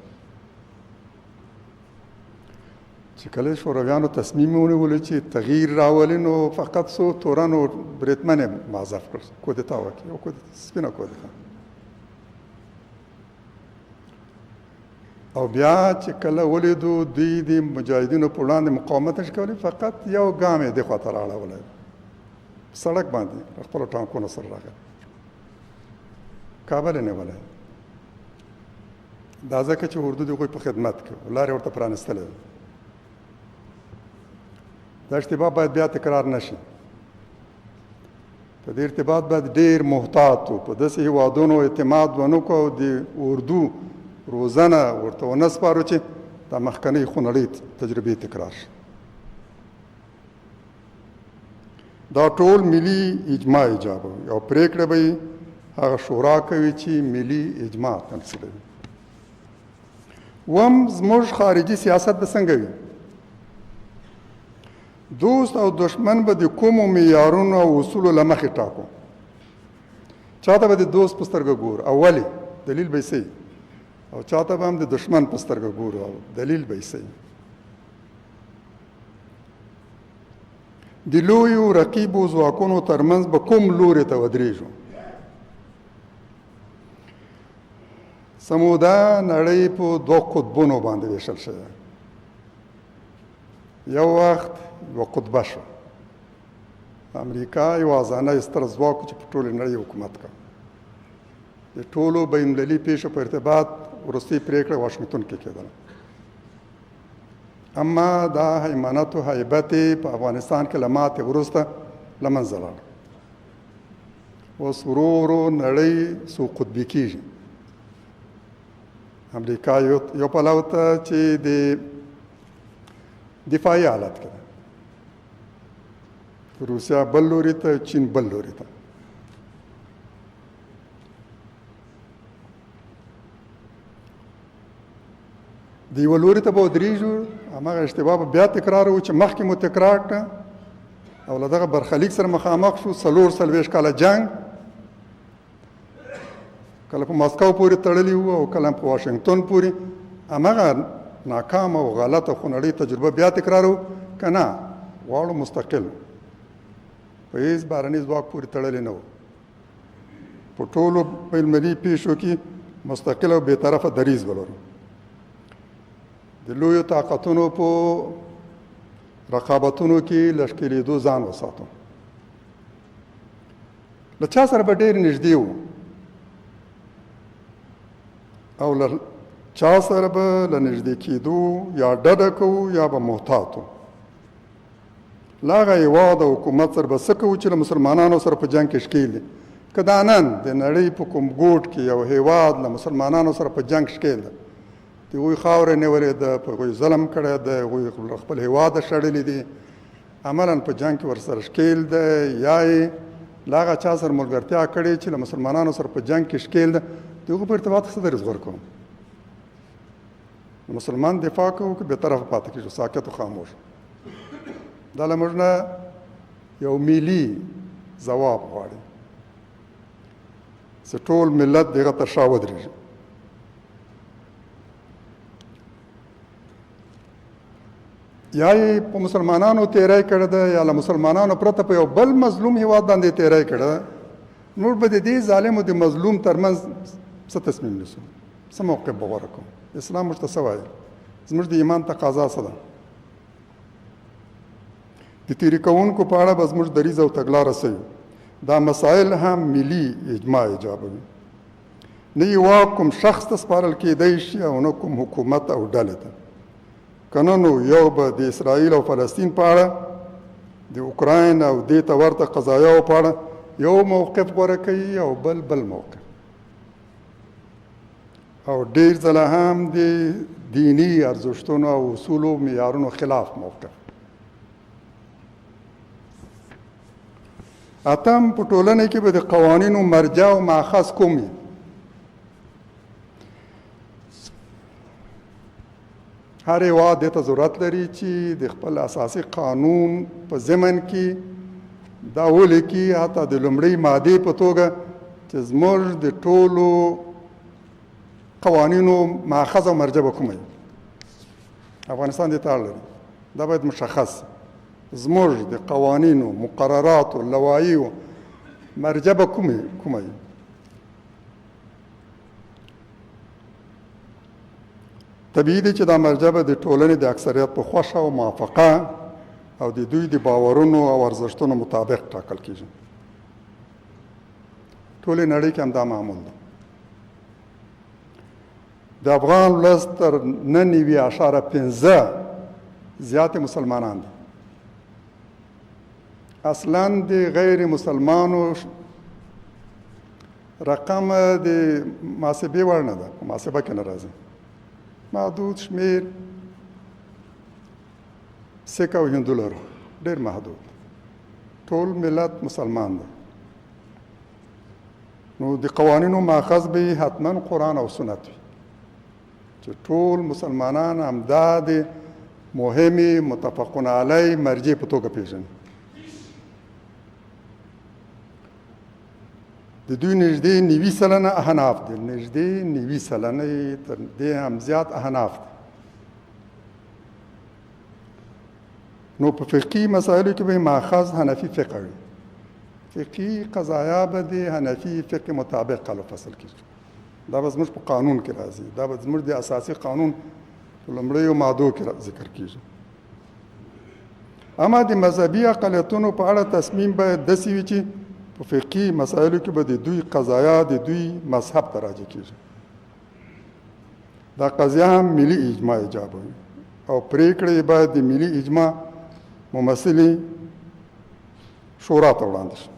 چې کله شورویانو تصمیم ونیولو چې تغییر راولي، نو فقط څو تورن او بریتمن یې موظف کړ، کودتا وکړي، یو کودتا، سپینه کودتا. او بیا چې کله ولیدو دوی د مجاهدینو په وړاندې مقاومت نشي کولی، فقط یو ګام یې دې خوا ته رااړولی، سړک باندې له خپلو ټانکونو سره راغی، کابل یې نیولی. دا ځکه چې اردو د هغوی په خدمت کې و، لارې ورته پرانیستلې وې. دا اشتباه باید بیا تکرار نه شي. په دې ارتباط باید ډېر محتاط و، په داسې هېوادونو اعتماد ونه کړو او د اردو روزنه ورته ونه سپارو چې دا مخکنۍ خونړۍ تجربې تکرار شي. دا ټول ملي اجماع ایجابوي او پرېکړه به یې هغه شورا کوي چې ملي اجماع تمثیلوي. وم، زموږ خارجي سیاست به څنګه وي؟ دوست او دشمن به د کومو معیارونو او اصولو له مخې ټاکو؟ چاته به د دوست په سترګه ګورو او ولې؟ دلیل به یې څه وي؟ او چاته به هم د دشمن په سترګه ګورو او دلیل به یې څه وي؟ د لویو رقیبو ځواکونو ترمنځ به کوم لوري ته ودرېږو؟ سموده نړۍ په دوه قطبونو باندې ویشل شوې. یو وخت یوه قطبه شوه، امریکا یوازنی ستر ځواک چې په ټولې نړۍ حکومت کاوه. د ټولو بین المللي پېښو په ارتباط وروستۍ پرېکړه واشنګټن کې کېدله. اما دا هیمنت او هیبت یې په افغانستان کې له ماتې وروسته له منځه لاړ. اوس ورو ورو نړۍ څو قطبي کېږي. امریکا یو پلو ته چې د دفاعي حالت کې ده، روسیا بل لوري ته، چین بل لوري ته. د یوه لوري ته به ودرېږو، هماغه اشتباه به بیا تکرار وو چې مخکې مو تکرار کړه او له دغه برخلیک سره مخامخ شو. 44 کاله جنګ، کله په مسکو پورې تړلي وو او کله په واشنګټن پورې، هماغه ناکامه او غلطه خونړۍ تجربه بیا تکرارو که نه؟ غواړو مستقل، په هیڅ بهرني ځواک پورې تړلي نه وو، په ټولو بینالمللي پیښو کې مستقل او بېطرفه دریځ ولرو، د لویو طاقتونو په رقابتونو کې له ښکېلېدو ځان وساتو. له چا سره به ډېر نږدې وو او له چا سره به له نږدې کېدو یا ډډه کوو یا به محتاط وو. له هغه هېواد او حکومت سره به څه کوو چې له مسلمانانو سره په جنګ کې ښکېل دي؟ که دا نن د نړۍ په کوم ګوټ کې یو هېواد له مسلمانانو سره په جنګ ښکېل دی، د هغوی خاوره نیولې ده، په هغوی ظلم کړی دی، هغوی له خپل هېواده شړلي دي، عملاً په جنګ کې ورسره ښکېل دی، یا یې له هغه چا سره ملګرتیا کړې چې له مسلمانانو سره په جنګ کې ښکېل ده، د هغو په ارتباط څه دریځ غوره کوو؟ د مسلمان دفاع کوو که بېطرفه پاتې کېږو، ساکت او خاموش؟ دا له موږ نه یو ملي ځواب غواړي چې ټول ملت دغه تر شا ودرېږي. یا یې په مسلمانانو تیری کړی دی یا له مسلمانانو پرته په یو بل مظلوم هیواد باندې تیری کړی دی، موږ به د دې ظالم او د مظلوم ترمنځ څه تصمیم نیسو، څه موقف به غوره کوو؟ اسلام موږ ته څه وایي؟ زموږ د ایمان تقاضا څه ده؟ د تیري کوونکو په اړه به زموږ دریځ او تګلاره څه وي؟ دا مسایل هم ملي اجماع ایجابوي. نه یې واک کوم شخص ته سپارل کېدی شي او نه کوم حکومت او ډلې ته. که نه نو یو به د اسرائیل او فلسطین په اړه، د اوکراین او دې ته ورته قضایاو په اړه یو موقف غوره کوي او بل بل موقف، او ډېر ځله هم د دیني ارزښتونو او اصولو معیارونو خلاف موقف. اتم، په ټولنه کې به د قوانینو مرجع او مأخذ کوم وي؟ هر هېواد دې ته ضرورت لري چې د خپل اساسي قانون په ضمن کې دا ولیکي، حتی د لومړۍ مادې په توګه، چې زموږ د ټولو قوانینو مأخذ او مرجع به کومه وي. افغانستان دې ته اړ لري، دا باید مشخص زموږ د قوانینو، مقرراتو، لوایحو مرجع به کومه وي. طبیعي دی چې دا مرجع به د ټولنې د اکثریت په خوښه او موافقه او د دوی د باورونو او ارزښتونو مطابق ټاکل کېږي. ټولې نړۍ کې همدا معمول دی. د افغان ولس تر 99.5 زیات مسلمانان دي. اصلاً د غیر مسلمانو رقم د محاسبې وړ نه ده، په محاسبه کې نه راځي. محدود شمېر سیک او هندو لرو، ډېر محدود. ټول ملت مسلمان دی. نو د قوانینو ماخذ به یې حتما قرآن او سنت وي، چې ټول مسلمانان همدا د مهمې متفقون علی مرجع په توګه پېژني. د دوی نږدې 90% احناف دي، نږدې 90% یې تر دې هم زیات احناف دي. نو په فقهي مسایلو کې به ماخذ حنفي فقه وي. فقهي قضایا به د حنفي فقه مطابق حل و فصل کېږي. دا به زموږ په قانون کې راځي، دا به زموږ د اساسي قانون په لومړیو مادو کې ذکر کېږي. اما د مذهبي اقلیتونو په اړه تصمیم باید داسې وي چې په فقهي مسایلو کې به د دوی قضایا د دوی مذهب ته راجع کېږي. دا قضیه هم ملي اجماع ایجابوي او پرېکړه یې باید د ملي اجماع ممثلې شورا ته وړاندې شي.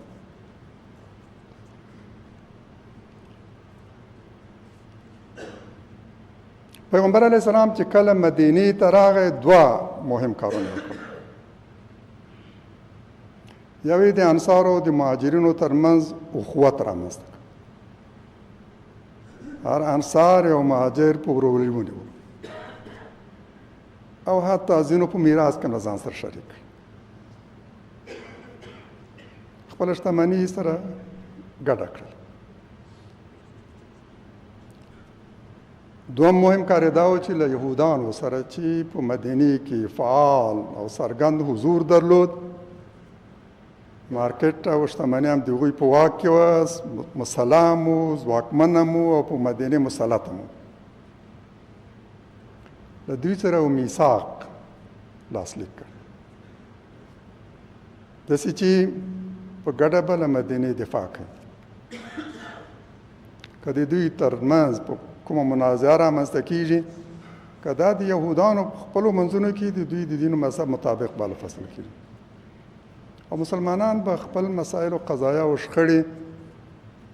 پیغمبر علیه السلام چې کله مدینې ته راغی دوه مهم کارونه وکړل. یو یې د انصارو د مهاجرینو ترمنځ اخوت رامنځته کړ. هر انصار او مهاجر په ورورولۍ ونیول او حتی ځینو په میراث کې له ځان سره شریک کړ. خپله شتمني سره ګډه کړل. دوم مهم کار دا و چې له یهودانو سره چې په مدینې کې فعال او څرګند حضور درلود، مارکیټ او شتمني هم د هغوی په واک کې وه، مسلح هم وو، ځواکمن هم وو او په مدینې مسلط هم وو. له دوی سره یو میثاق لاسلیک کړ، داسې چې په ګډه به له مدینې دفاع کوي. که د دوی ترمنځ په کومه منازعه رامنځته کیږي، که دا د یهودانو په خپلو منځونو کې د دوی د دین مذهب مطابق به فصل کیږي، او مسلمانان به خپل مسایل او قضایا او شخړې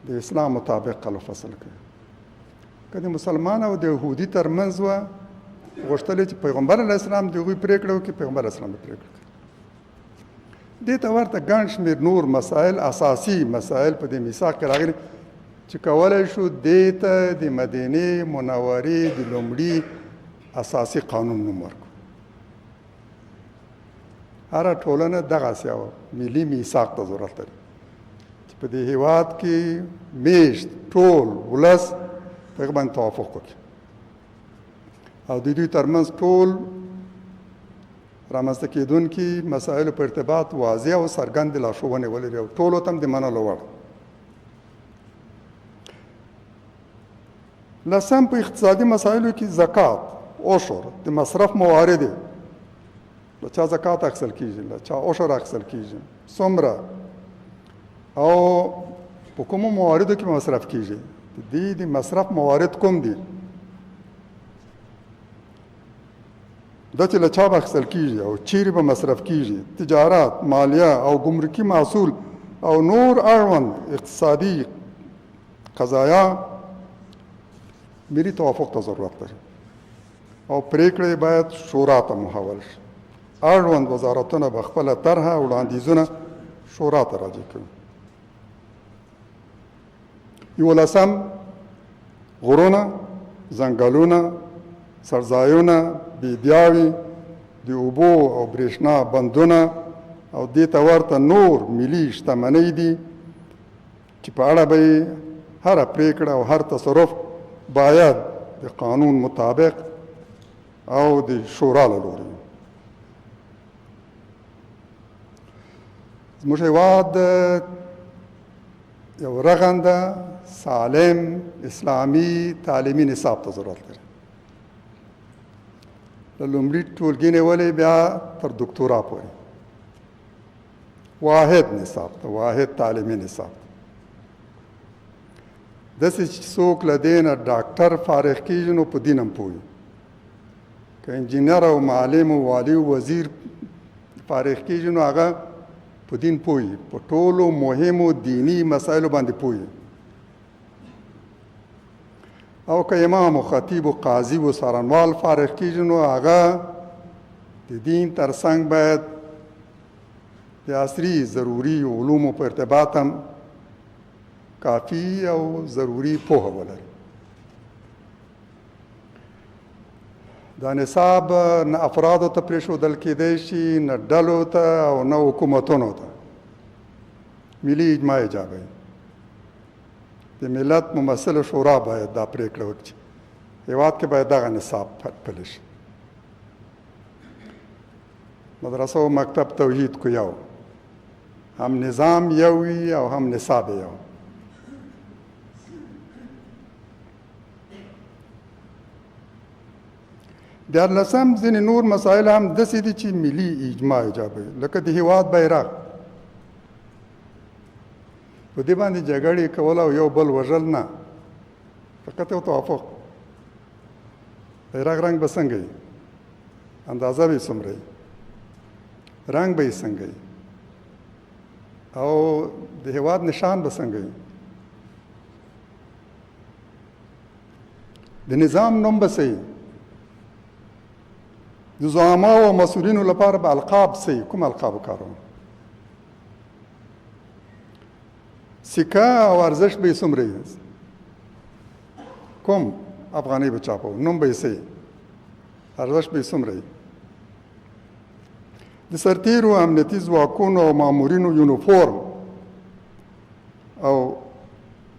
د اسلام مطابق حل فصل کوي. که د مسلمان او د یهودي ترمنځ وه، غوښتل چې پیغمبر علیه السلام د هغوی پرېکړه وکړي، پیغمبر علیه السلام به پرېکړه کوي. دې ته ورته ګڼ شمېر نور مسایل، اساسي مسایل په دې میثاق کې راغلي چې کولی شو دې ته د مدینې منورې د لومړي اساسي قانون نوم ورکړو. هره ټولنه دغسې یو ملي میثاق ته ضرورت لري چې په دې هیواد کې میشت ټول ولس په هغه باندې توافق وکړي او د دوی ترمنځ ټول رامنځته کېدونکي مسایلو په ارتباط واضح او څرګندې لارښوونې ولري او ټولو ته هم د منلو وړ. لسم، په اقتصادي مسایلو کې زکات، عشر، د مصرف موارد، له چا زکات اخیستل کېږي، له چا عشر اخیستل کېږي، څومره او په کومو مواردو کې مصرف کېږي، د دې د مصرف موارد کوم دي، دا چې له چا به اخیستل کېږي او چیرې به مصرف کېږي، تجارت، مالیه او ګمرکي محصول او نور اړوند اقتصادي قضایا ملي توافق ته ضرورت لري او پرېکړې باید شورا ته محول شي. اړوند وزارتونه به خپله طرحه او وړاندیزونه شورا ته راجع کوي. یولسم، غرونه، ځنګلونه، څړځایونه، بیدیاوې، د اوبو او برېښنا بندونه او دې ته ورته نور ملي شتمنۍ دي چې په اړه به یې هره پرېکړه او هر تصرف باید د قانون مطابق او د شورا له لوري. زموږ هیواد یو رغنده سالم اسلامي تعلیمي نصاب ته ضرورت لري. له لومړي ټولګي نیولې بیا تر دکتورا پورې واحد نصاب ته، واحد تعلیمي نصاب ته، داسې چې څوک له دې نه ډاکټر فارغ کېږي نو په دین هم پوه وي، که انجینر او معلم او والي او وزیر فارغ کېږي نو هغه په دین پوه وي، په ټولو مهمو دیني مسایلو باندې پوه وي. او که امام او خطیب او قاضي او څارنوال فارغ کېږي نو هغه د دین ترڅنګ باید د عصري ضروري علومو په ارتباط هم کافي او ضروري پوهه ولري. دا نصاب نه افرادو ته پرېښودل کېدی شي، نه ډلو ته او نه حکومتونو ته. ملي اجماع ایجابوي. د ملت ممثله شورا باید دا پرېکړه وکړي، هیواد کې باید دغه نصاب پلی شي. مدرسه او مکتب توحید کو یو، هم نظام یو وي او هم نصاب یو. دیارلسم، ځینې نور مسایل هم داسې دي چې ملي اجماع ایجابوي، لکه د هیواد بیرغ. په دې باندې جګړې کول او یو بل وژل نه، فقط یو توافق. بیرغ رنګ به څنګه وي، اندازه به یې څومره وي، رنګ به یې څنګه وي، او د هیواد نشان به څنګه وي، د نظام نوم به څه وي، د زعماو او مسؤلینو لپاره به القاب څه وي، کوم القاب وکاروم، سکه او ارزښت به یې څومره وي، کوم افغانۍ به چاپوو، نوم به یې څه وي، ارزښت به یې څومره وي، د سرتیرو، امنیتي ځواکونو او مامورینو یونیفورم او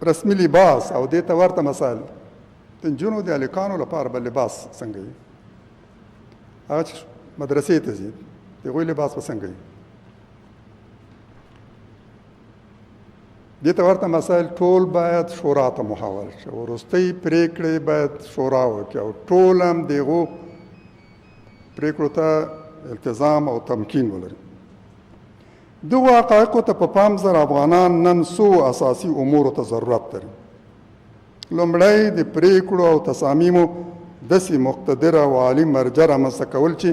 رسمي لباس او دې ته ورته مسایل د نجونو د هلکانو لپاره به لباس څنګه وي؟ هغه چې مدرسې ته ځي، د هغوی لباس به څنګه وي؟ دې ته ورته مسایل ټول باید شورا ته محول شي، وروستۍ پرېکړې باید شورا وکړي او ټول هم د هغو پرېکړو ته التزام او تمکین ولري. دغو حقایقو ته په پام سره افغانان نن څو اساسي امورو ته ضرورت لري. لومړی، د پرېکړو او تصامیمو داسې مقتدره او عالي مرجع رامنځته کول چې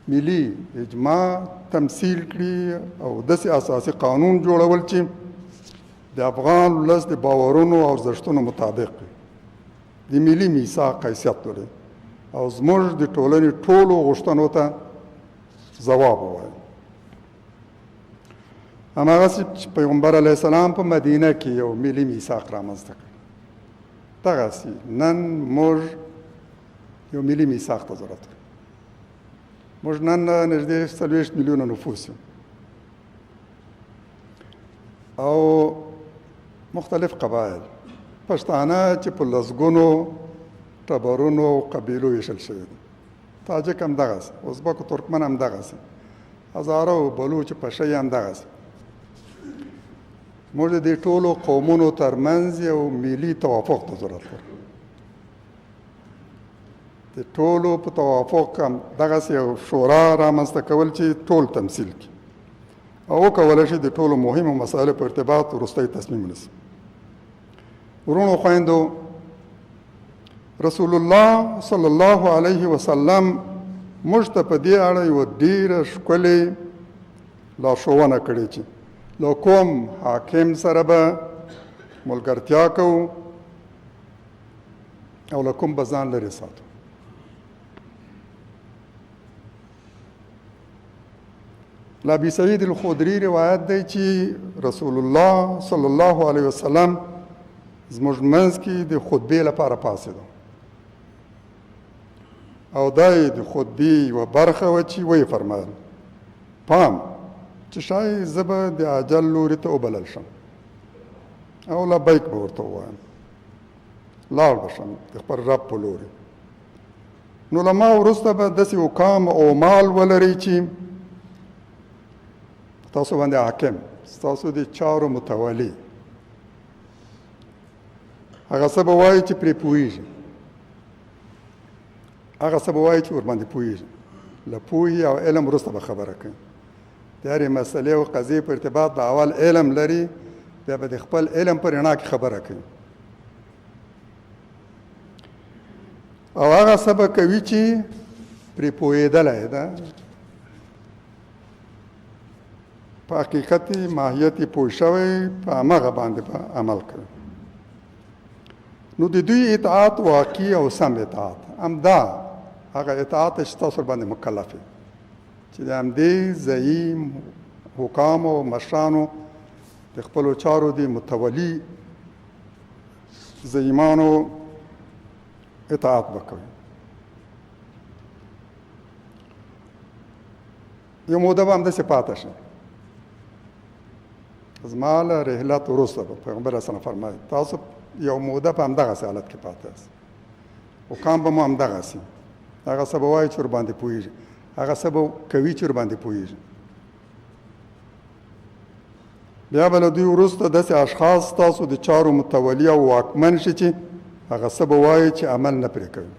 ملي اجماع تمثیل کړي او داسې اساسي قانون جوړول چې د افغان ولس د باورونو او ارزښتونو مطابق وي، د ملي میثاق حیثیت ولري او زموږ د ټولنې ټولو غوښتنو ته ځواب ووایي. هماغسې چې پیغمبر علیه السلام په مدینه کې یو ملي میثاق رامنځته کړ، دغسې نن موږ یو ملي میثاق ته ضرورت لرو. موږ نن نږدې 40 میلیونه نفوس یو او مختلف قبایل، پښتانه چې په لسګونو ټبرونو او قبیلو ویشل شوي دي، تاجک هم دغسې، ازبک او ترکمن هم دغسې، هزاره او بلوچ پشه هم دغسې. موږ د دې ټولو قومونو ترمنځ یو ملي توافق ته ضرورت لرو. د ټولو په توافق هم دغسې یو شورا رامنځته کول چې ټول تمثیل کړي او وکولی شي د ټولو مهمو مسایلو په ارتباط وروستی تصمیم ونیسي. وروڼو خویندو، رسول الله صلی الله علیه وسلم موږ ته په دې اړه یوه ډېره ښکلې لارښوونه کړې چې له کوم حاکم سره به ملګرتیا کوو او له کوم به ځان لرې ساتو. له ابي سعید الخدري روایت دی چې رسول الله صلی الله علیه وسلم زموږ منځ کې د خطبې لپاره پاڅېدو او دا یې د خطبې یوه برخه وه چې ویې فرمایل، پام چې ښایي زه به د اجل لوري ته وبلل شم او لبیک به ورته ووایم، لاړ به شم د خپل رب په لوري. نو له ما وروسته به داسې حکام او مال ولرئ چې تاسو باندې حاکم، ستاسو د چارو متولي، هغه څه به وایي چې پرې پوهېږي، هغه څه به وایي چې ورباندې پوهېږي. له پوهې او علم وروسته به خبره کوي. د هرې مسئلې او قضیې په ارتباط به اول علم لري، بیا به د خپل علم په رڼا کې خبره کوي او هغه څه به کوي چې پرې پوهېدلی ده، په حقیقت ماهیت یې پوه شوی، په هماغه باندې به عمل کوي. نو د دوی اطاعت واقعي او سم اطاعت همدا هغه اطاعت چې تاسو باندې مکلف یئ، چې د همدې زعیم حکامو او مشرانو د خپلو چارو د متولي زعیمانو اطاعت به کوي. یو موده به همداسې پاته شي. زما له رحلت وروسته به پیغمبر علیه السلام فرمایي تاسو یو موده په همدغسې حالت کې پاته یاست، حکام به مو همدغسې، هغه څه به وایي چې ورباندې پوهېږي، هغه څه به کوي چې ورباندې پوهېږي. بیا به له دوی وروسته داسې اشخاص ستاسو د چارو متولي او واکمن شي چې هغه څه به وایي چې عمل نه پرې کوي.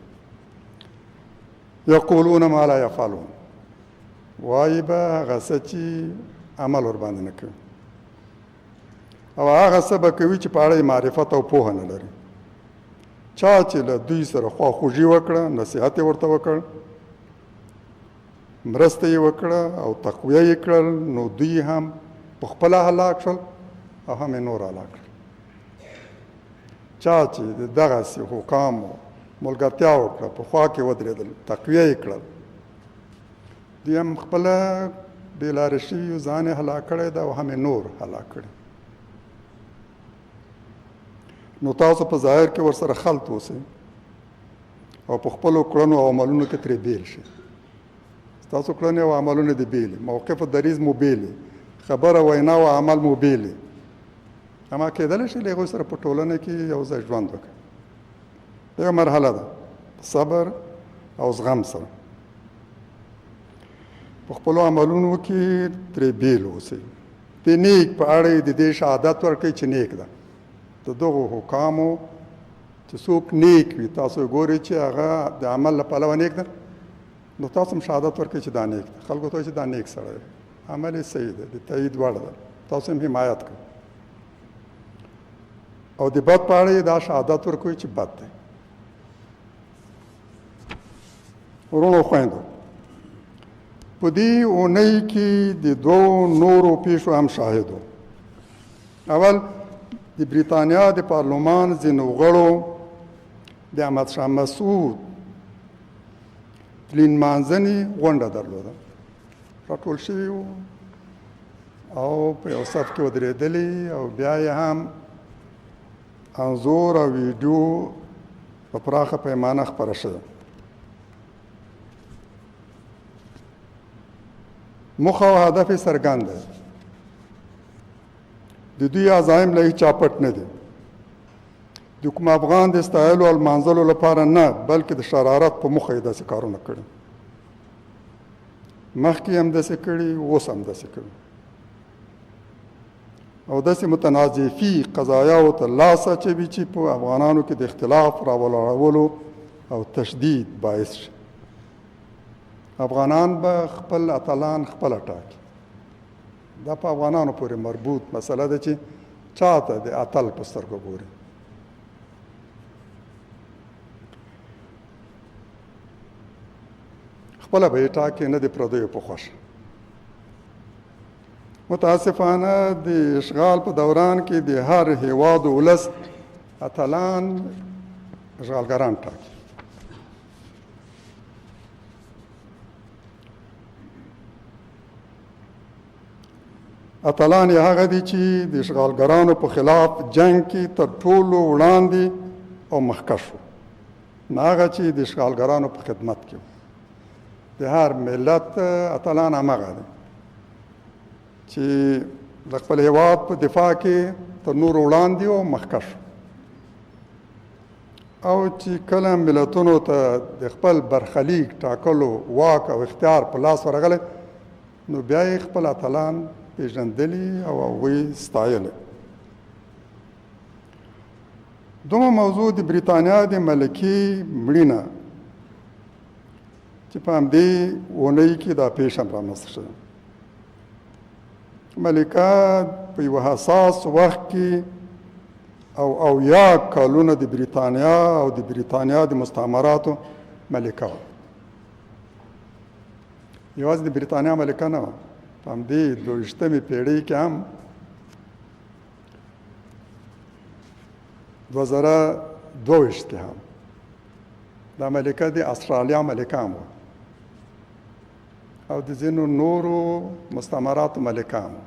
یقولون ما لا یفعلون، وایي به هغه څه چې عمل ورباندې نه کوي او هغه څه به کوي چې په اړه یې معرفت او پوهه نه لري. چا چې له دوی سره خواخوږي وکړه، نصیحت یې ورته وکړ، مرسته یې وکړه او تقویه یې کړل، نو دوی هم په خپله هلاک شول او هم یې نور هلاک کړل. چا چې د دغسې حکامو ملګرتیا وکړه، په خوا کې ودرېدل، تقویه یې کړل، دوی هم خپله بې لارې شوي، ځان یې هلاک کړی ده او هم یې نور هلاک کړي. نو تاسو په ظاهر کې ورسره خلط اوسئ او په خپلو کړنو او عملونو کې ترې بېل شئ. ستاسو کړنې او عملونه دې بېلې، موقف او دریځ مو بېلې، خبره وینا او عمل مو بېلې. اما کېدلی شي له هغوی سره په ټولنه کې یو ځای ژوند وکړئ. یوه مرحله ده، صبر او زغم سره په خپلو عملونو کې ترې بېل اوسئ. د نیک په اړه یې د دې شهادت ورکړئ چې نیک ده. د دغو حکامو چې څوک نیک وي، تاسو ګورئ چې هغه د عمل له پلوه نیک ده، نو تاسو هم شهادت ورکړئ چې دا نیک ده. خلکو ته وایي چې دا نیک سړی دی، عمل یې صحیح دی، د تایید وړ ده، تاسو هم حمایت کوئ. او د بد په اړه یې دا شهادت ورکوي چې بد دی. وروڼو خویندو، په دې اونۍ کې د دوو نورو پیښو هم شاهد وو. اول، د بریتانیا د پارلمان ځینو غړو د احمد شاه مسعود تلین مانځنې غونډه درلوده، راټول شوي وو او په یو صف کې ودرېدلي، او بیا یې هم انځور او ویډیو په پراخه پیمانه خپره شوه. موخه او هدف یې څرګند دی. د دوی عزایم له هیچا پټ نه دي. د کوم افغان د ستایلو او لمانځلو لپاره نه، بلکې د شرارت په موخه یې داسې کارونه کړي. مخکې هم داسې کړي، اوس هم داسې کړي، او داسې متنازع فی قضایاو ته لاس اچوي چې په افغانانو کې د اختلاف راولاړولو او تشدید باعث شي. افغانان به خپل اتلان خپله ټاکي. دا په افغانانو پورې مربوط مسله ده چې چاته د اتل په سترګه ګوري. خپله به یې ټاکي، نه د پردیو په خوښه. متاسفانه د اشغال په دوران کې د هر هیواد ولس اتلان اشغالګران ټاکي. اتلان یې هغه دي چې د اشغالګرانو په خلاف جنګ کې تر ټولو وړاندې او مخکښ وو، نه هغه چې د اشغالګرانو په خدمت کې وو. د هر ملت اتلان همغه دي چې د خپل هیواد په دفاع کې تر نورو وړاندې او مخکښ، او چې کله ملتونو ته د خپل برخلیک ټاکلو واک او اختیار په لاس ورغلی، نو بیا یې خپل اتلان پېژندلي او هغوی ستایلي. دومه موضوع د بریتانیا د ملکې مړینه چې په همدې اونۍ کې دا پېښه هم رامنځته شوه. ملکه په یوه حساس وخت کې او 70 کالونه د بریتانیا او د بریتانیا د مستعمراتو ملکه وه. یوازې د بریتانیا ملکه نه وه، په همدې 22مې پېړۍ کې هم 2022 کې هم دا ملکه د استرالیا ملکه هم وه او د ځینو نورو مستعمراتو ملکه هم وه.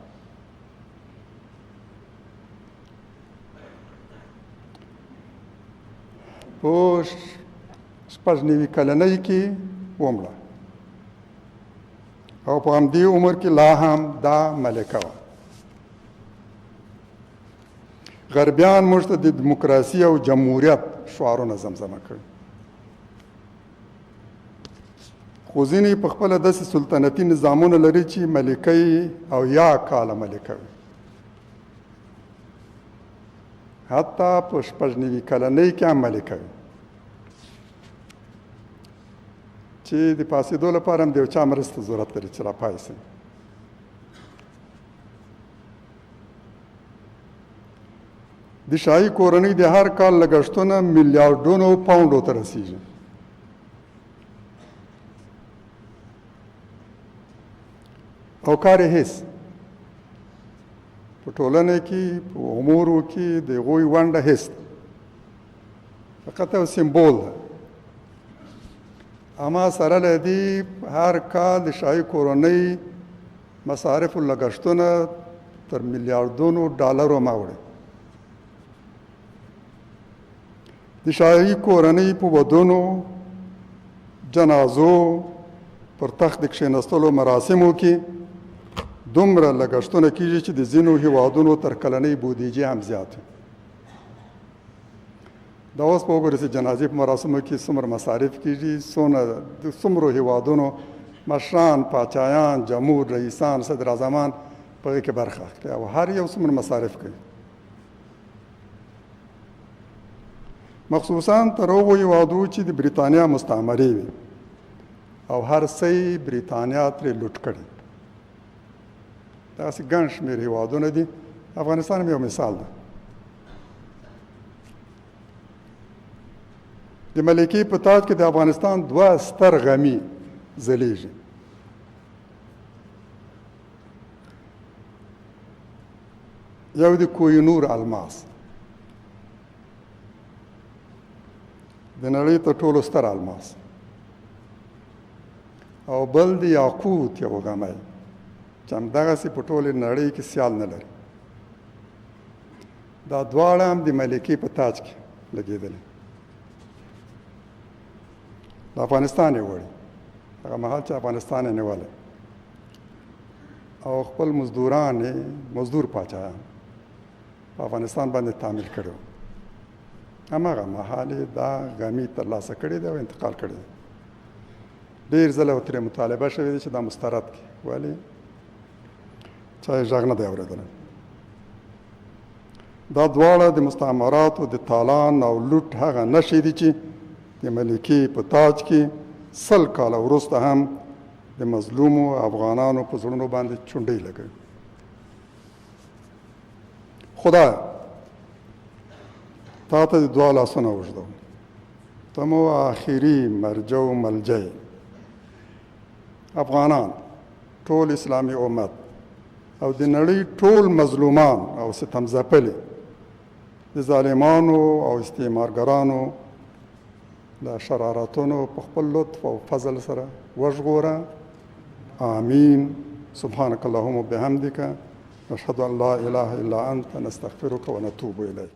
په 96 کلنۍ کې ومړه او په همدې عمر کې لا هم دا ملکه وه. غربیان موږ ته د دیموکراسي او جمهوریت شعارونه زمزمه کړي، خو ځینې په خپله داسې سلطنتي نظامونه لري چې ملکه یې 70 کاله ملکه وي، حتی په 96 کلنۍ کې هم ملکه وي، چې د پاڅېدو لپاره هم د یو چا مرسته ضرورت لري چې راپاڅي. د شاهي کورنۍ د هر کال لګښتونه میلیارډونو پاونډو ته رسیږي. او کار یې هیڅ په ټولنه کې په امورو کې د هغوی ونډه هیڅ ده، فقط یو سمبول ده. اما سره له دې هر کال د شاهي کورنۍ مصارف او لګښتونه تر میلیاردونو ډالرو هم اوړي. د شاهي کورنۍ په ودونو، جنازو، پر تخت د کښېنستلو مراسمو کې دومره لګښتونه کیږي چې د ځینو هیوادونو تر کلنۍ بودیجې هم زیات وي. دا اوس په وګورئ چې جنازې په مراسمو کې څومره مصارف کېږي، څونه د څومرو هیوادونو مشران، پاچایان، جمهور رئیسان، صدراعظمان په هغې کې برخه اخلي او هر یو څومره مصارف کوي. مخصوصا تر هغو هیوادو چې د بریتانیا مستعمرې وي او هر څه یې بریتانیا ترې لوټ کړي. داسې ګڼ شمېر هیوادونه دي، افغانستان هم یو مثال دی. د ملکې په تاج کې د افغانستان دوه ستر غمي ځلېږي. یو د کوه نور الماس، د نړۍ تر ټولو ستر الماس، او بل د یاقوت یو غمی چې همدغسې په ټولې نړۍ کې سیال نه لري. دا دواړه هم د ملکې په تاج کې لګېدلې. د افغانستان یې وړي، هغه مهال چې افغانستان یې نیولی او خپل مزدوران یې، مزدور پاچایان په افغانستان باندې تعمیل کړی وو، هماغه مهال یې دا غمي ترلاسه کړی دی او انتقال کړی دی. ډېر ځله ترې مطالبه شوې ده چې دا مسترد کړي، ولې چا یې غږ نه دی اورېدلی. دا دواړه د مستعمراتو د تالان او لوټ هغه نښې دي چې د ملکې په تاج کې 100 کاله وروسته هم د مظلومو افغانانو په زړونو باندې چونډۍ لګوي. خدای تا ته د دوه لاسونه اوږدوم، ته مو آخري مرجع و ملجع. افغانان، ټول اسلامي امت او د نړۍ ټول مظلومان او ستم ځپلي د ظالمانو او استعمارګرانو له شرارتونو په خپل لطف او فضل سره وژغوره. آمین. سبحانك اللهم وبحمدك، نشهد أن لا إله إلا أنت، نستغفرك ونتوب إليك.